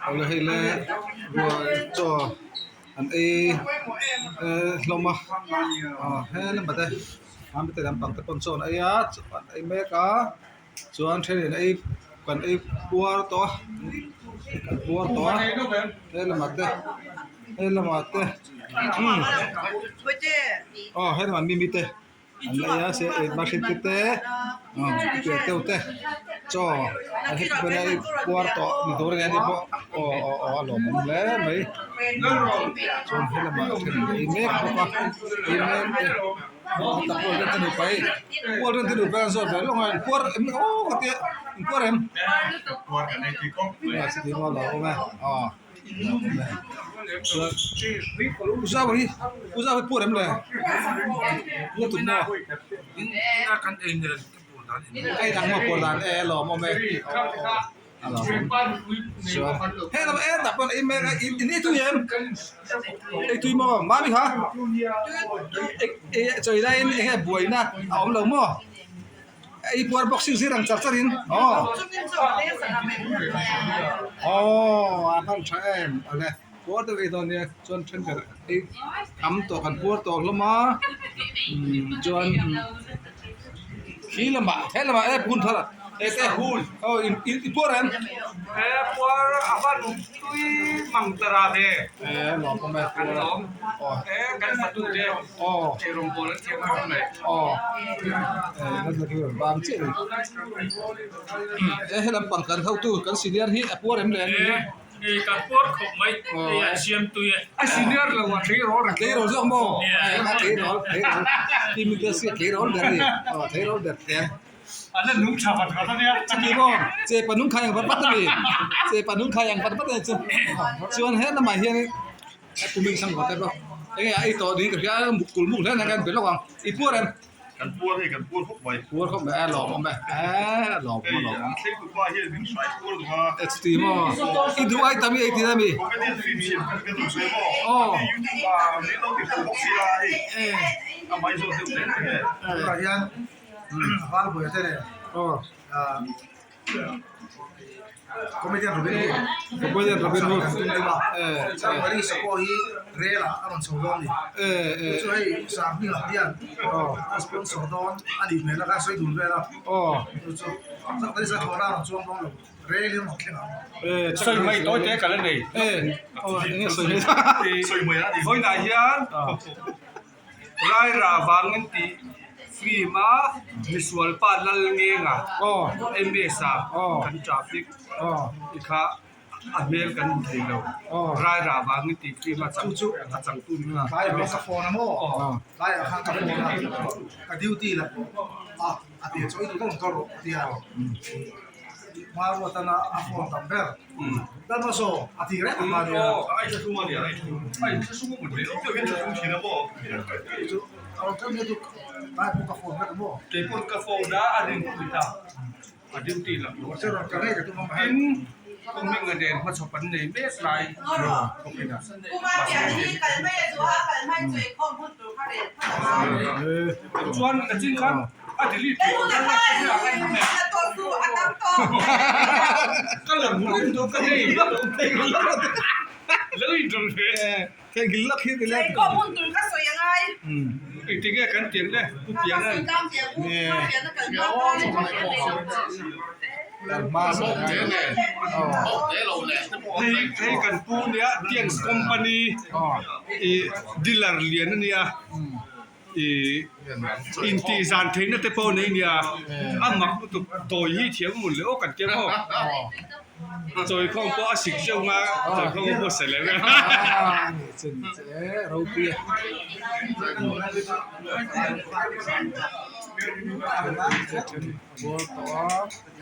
Awle hei le ruai chaw an ei hlawm a aw he lamah te hmangte lampang te pawn chaw an ei a chaw an ei mek a chuan thenin ei kan ei puar tawh a kan puar tawh a he lamah te he lamah te umm aw he lamah mimi te. An la ei a se ei mahri te te pian teuh te chaw an heti pawn a ei puar tawh ni tur a ni ani pawh aw aw aw a lawmawm hle mai chuan he lamah then an ei mek bawk a ei mek te tak pawh hian ka nupa hei puar te nupa an zawt ve lawng a puar em aw ka tia in puar em chuti maw a lo awm e aw. U zau hi u zau hi puar em le pu tum maw ei dang maw puar dan e lawm awm e a lawm chuan hei lam e tak pawn ei mek a in ei tui em ei tui maw mami kha ei chawi laiin eng nge buaina a awm lo maw. Ei puar bawk zir zir ang char char in aw aw a hman tha em awle puar deuh ei dawn nia chuan thenkhat ei tam tawh kan puar tawh hlawm a umm chuan khi lamah he lamah e hun thar e te aw in i puar em e puar a van tui mang ta ra ve e lawm awm e kan lawm e kan fatu te Aw. Ei rawngbawl an thiam khawp mai. Aw. Eh na hi rawn bang chiah a ni. E he lampang kan hotu kan senior hi a puar em le ani. E kan puar khawp mai. Hei an siam tui e. A senior lo a tleirawl reng. A tleirawl zawk maw? A tleirawl tleirawl. Team leader si a tleirawl ber a ni. Aw tleirawl ber tlem. An la nung tha vat vat a nia. Chuti maw? Chepa nung khai ang vat vat a ni. Chepa nung khai ang vat vat a ni chu. Chuan he lamah hian Pu Ming Sang Vate pawh enge a ei tawh niin ka hria a, kul muk hle nen khan be lawk ang. I puar em? Kan puar hei, kan puar khawp mai. Puar khawp mai, a lawmawm e. A lawmawm a lawmawm. Hei, a thlengtu pa hian min hrai puar duh a. E chuti maw? I duh ai tam i ei tir ami? Comedian film siam kan ka duh ve maw? Aw. Hei YouTube ah min lo ti fuh bawk sia hei. A mai zawk deuh teh teh e. Tunah hian Valbuai te nen Aw. Comedian Robin Hood. Comedian Robin Hood. Kan tum deuh a. Changmari Sapaw hi rel ah a rawn chho dawn a ni. Chu chu hei Sanghminga hian a sponsor dawn a nih hmel a kha sawi dun vel a. Chu chu Changmari Sapaw a rawn chuang dawn lo rel in a rawn thleng ang. Sawi mai tawi te ka la nei. Sawi mai a ni. Vawiinah hian Rairah vangin tih film a misual pa lal ngenga MS a kan traffic te kha a hmel kan hmu thei lo Rairah vangin tih film a a changtu ni kha. Tlaiah khan ka phone a maw tlaiah khan ka phone a ka duty la a a tia chu i duh dawn ka rawh a tia Hmarua tana a phone tam ber. Lalmasaw a ti reng ang a nia. A inthlahrung a nia, a inthlahrung. A inthlahrung a mut leh deuh hian inthlahrung thin a maw? Chu a rawn tlem hian chu tlai pawh ka phone vek a maw? Kei pawh ka phone a, a ring pui ta. A duty lah lo. Mahse rawn kal ngei ka tum a Tin, kawngming a nen hmachhawp an nei mek lai khawpin a. Chuan nachin khan a delete tih tawh khan ka la hmu reng dawn ka nei lo in ṭawlh ve engtinge kan tiang le pu pian an hei hei kan pu nia Tiens company ih dealer lian ania. Ih intih zan theihna te pawh nei nia a mak lutuk tawi hi thiam mun leh aw kan tia maw chawi khawm pawh a sik zeuh nga chawi khawm pawh a sa leh vel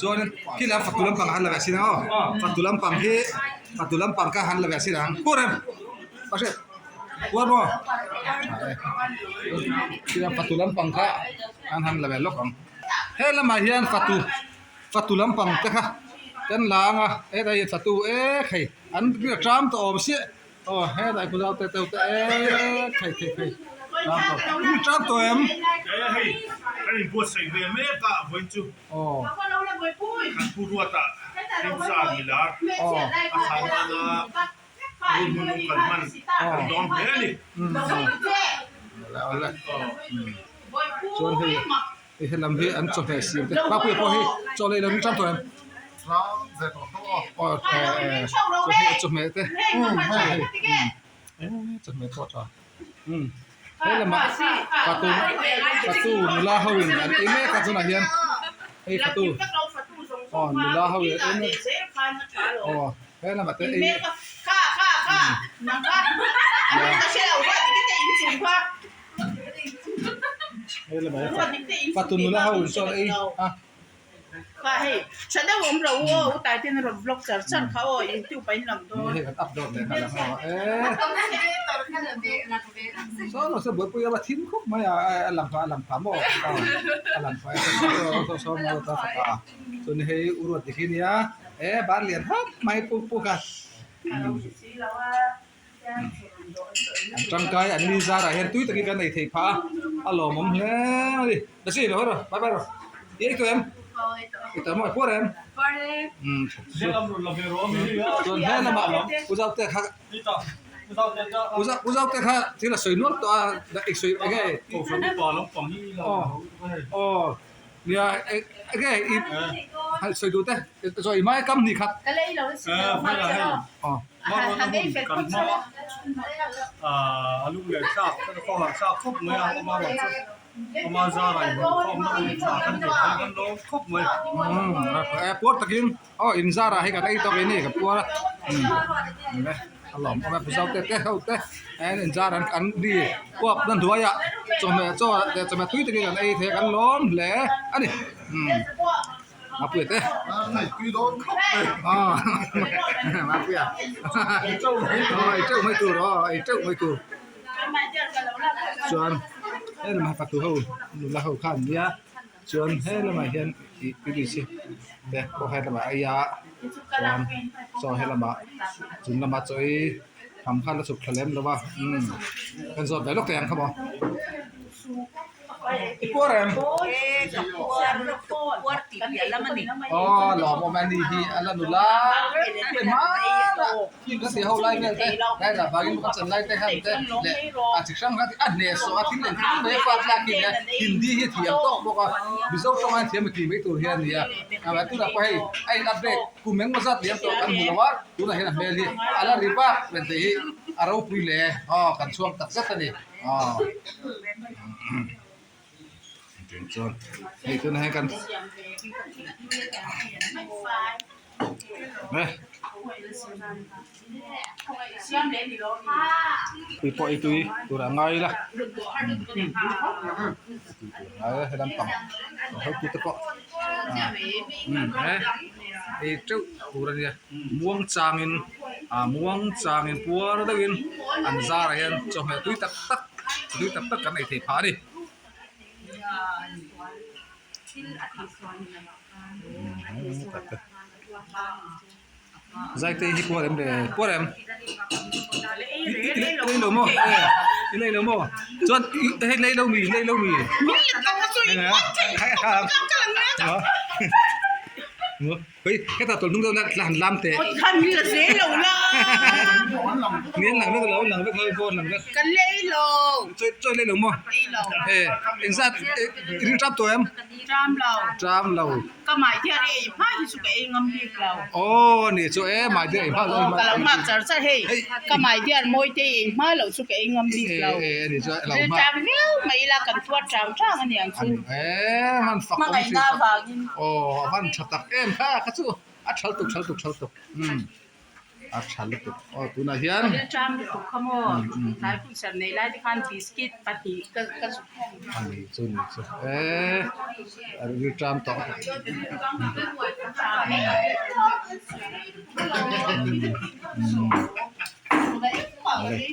Chuan khi lam fatu lampang han la ve sin ang aw fatu lampang hi fatu lampang kha han la ve sin ang pur em Mahriat. Puar maw? Tia fatu lampang kha an han la ve lawk ang. He lamah hian fatu fatu lampang te kha kan la ang a hetah hian fatu ek hei an ri tram tawh awm siah aw hetah hi zau te teuh te ek hei hei hei tram tawh i tram tawh em? He hei kan inbuatsaih ve mek a vawiin chu aw kan pu ruatah. Pizza milar a thlan nana hun hun kan hman kan dawn hle a ni. Chuan hei hei helam hi an chawhmeh siam te Papuia pawh hi chaw lei lo ring tang tawh em? Chawhmeh te chawhmeh pawh a tha. He lamah fatu fatu nula ho in an ei mek a tunah hian hei fatu aw nula ho in an ei mek aw he lamah te ei he lamah hian fatu nula ho in chaw an ei a. Kha hei tha deuh awm lo u aw u Taiten a rawn vlog char char kha aw youtube ah in lang dawn. Hei kan upload leh nghal ang aw eh. Saw lo se buaipui a va thim khawp mai a a lang pha a lang pha maw a lang pha e saw saw maw ta fapa chuan hei u ruat dik hi nia e bar lian hawp mai pu pu kha. An tangkai an mi zarah hian tui takin kan ei theih phah a, a lawmawm hle a ni. Lasi lo haw rawh, bye bye rawh. I ei tawh em? I tawh maw? I puar em? Umm chuan he lamah u Zaute kha u Zaute kha thil a sawi nual tawh a, i sawi eng nge? Aw aw nia eng nge i sawi duh te sawi mai kam hnih khat. Aw. Puar takin aw in zarah hei kan ei tawk in ni ka puar a a lawm awm e pu zau te te ho te in zar an an ri uap na hnuaiah chawhmeh chaw leh chawhmeh tui takin kan ei thei a kan lawm hle a ni. Mapuia te Mapuia ei teuh mai tur aw ei teuh mai tur chuan he lamah fatu ho nula ho kha an nia chuan he lamah hian ih pvc te pawh he lamah a ei a chuan chaw he lamah chung lamah chaw ei tham kha la chhuk thla lem lo va umm kan zawt ve lawk thei ang kha maw. I puar em? Aw lawmawm a ni hi a la nula reng hmana ka ti ho lai vel te lai lah vangin ka chan lai te khan te leh a chi hrang hrang a hnehsawh a thil engkim mai a fat lak hi nia Hindi hi thiam tawk bawk a Mizo tawng a thiam a tih mai tur hi a ni a tunah pawh hei a in update kum engmaw zat liam tawh kan hmu lo a tunah hian a hmel hi a la ri vak reng te hi a ropui hle aw kan chhuak tak zet a ni. Chuan hei tunah hian kan tui pawh ei tui tur a ngai ila ngai he lampang hotu te pawh ei teuh tur a nia muang changin ah muang changin puar deuhin an zarah hian chawhmeh tui tak tak tui tak tak kan ei theih phah a ni. Zaite hi puar em le puar em i lei lo maw i lei lo maw chuan hei lei lo mi lei lo mi Hei heta tawlh hnung deuh la han lam teh. Khan mi la zel lo la. Ni an lang vek lo an lang vek lo pawh an lang vek. Kan lei lo. Chawi chawi lei lo maw? Lei lo. Eh engzat i ring tap tawh em? Tram lo. Tram lo. Ka mai diar ei hma hi chu ka ei ngam bik lo. Aw ni chu e mai diar ei hma lo. Ka lo nghak char char hei. Ka mai diar mawi te ei hma lo chu ka ei ngam bik lo. Eh eh ni chu lo hma. Tram viau mai ila kan tuar tang tang a niang chu. Eh man fak awm Hmangaihna vangin. Aw a van tha tak em kha kha chu a thal tuk thal tuk thal tuk umm a tha lutuk aw tunah hian. Ka rilṭam lutuk kha maw tlai hun ser nei lai te khan biscuit pahnih ka ka zuk khawm. A ni chu ni chu eee a rilṭam tawh.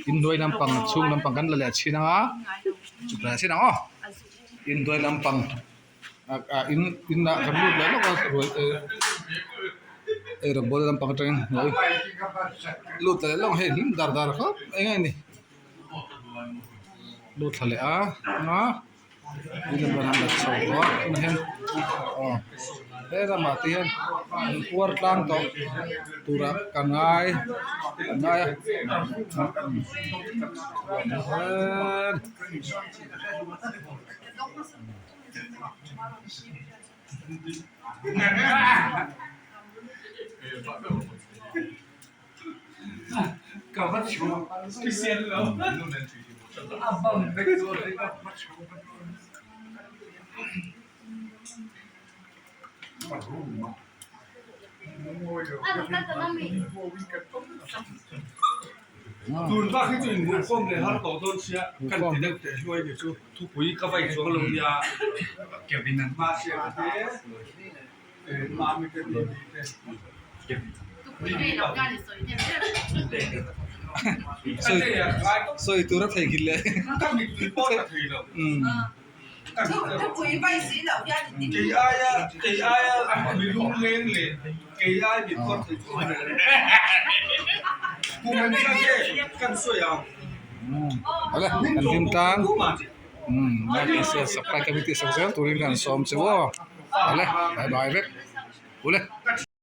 Inhnuai lampang chhung lampang kan la leh chhin ang a chuk leh chhin ang aw inhnuai lampang. Ah in inah kan lut leh lawk a ruai eh ei rawng bawl lampang atangin hnuai lut leh lawk hei hlim dar dar khawp eng nge ni lut thla leh a a in lam an la chho tawh a tunah hian aw. He lamah te hian an puar tlang tawh turah ka ngai ka ngai a Tun bak hi chu inhmuhkhawm leh har tawh dawn sia kan ti deuh teh hluai ni chu thupui ka vai chuang lo nia Kevin an hma sia ka ti e mami te bibi te Sawi tur a theihnghilh leh. Ka mittui pawh ta thei lo. Kei aia kei aia mi lungleng leh kei ai mi phawt thei chu awm lo. Kum an zat e kan sawi ang. Awle kan hlim tlang like leh share subscribe committee sak zel turin kan sawm che u aw. Awle bye bye vek. Ule.